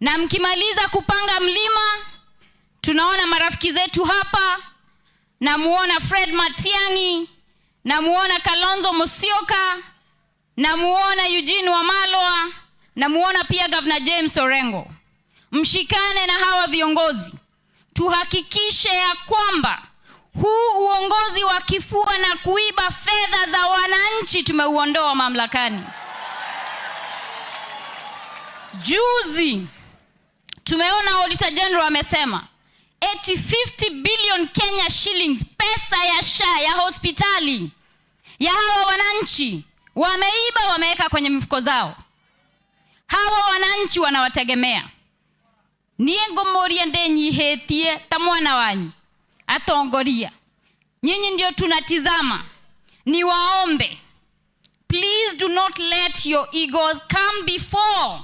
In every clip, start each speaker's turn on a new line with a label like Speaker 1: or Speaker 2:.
Speaker 1: Na mkimaliza kupanga mlima, tunaona marafiki zetu hapa, namuona Fred Matiang'i, namuona Kalonzo Musyoka, namuona Eugene Wamalwa, namuona pia Governor James Orengo. Mshikane na hawa viongozi, tuhakikishe ya kwamba huu uongozi wa kifua na kuiba fedha za wananchi tumeuondoa mamlakani. Juzi tumeona Auditor General amesema eti 50 billion Kenya shillings, pesa ya SHA, ya hospitali ya hawa wananchi, wameiba, wameweka kwenye mifuko zao. Hawa wananchi wanawategemea. Niĩ ngũmũria, ndĩnyihĩtie ta mwana wanyu atongoria, nyinyi ndio tunatizama. Niwaombe, please do not let your egos come before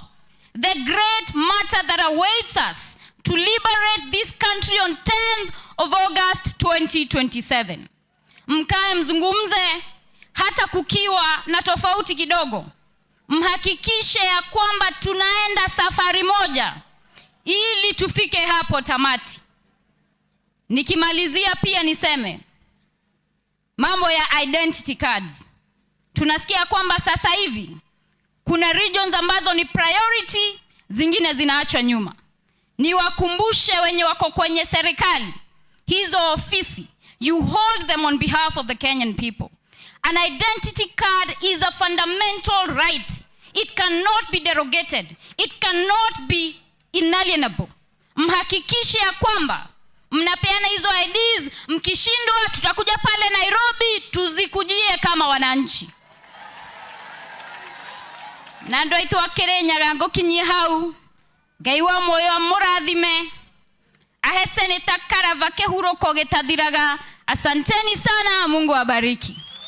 Speaker 1: the great matter that awaits us to liberate this country on 10th of August 2027. Mkae mzungumze, hata kukiwa na tofauti kidogo, mhakikishe ya kwamba tunaenda safari moja ili tufike hapo tamati. Nikimalizia pia niseme mambo ya identity cards. Tunasikia kwamba sasa hivi kuna regions ambazo ni priority, zingine zinaachwa nyuma. Niwakumbushe wenye wako kwenye serikali hizo ofisi, you hold them on behalf of the Kenyan people. An identity card is a fundamental right. It cannot be derogated. It cannot be inalienable. Mhakikishe ya kwamba mnapeana hizo IDs. Mkishindwa, tutakuja pale Nairobi tuzikujie kama wananchi. Na andũ aitũ a Kĩrĩnyaga, ngũkinyie hau. Ngai wa muoyo amũrathime, ahe Seneta Karava kĩhurũko gĩtathiraga. Asanteni sana, Mungu awabariki.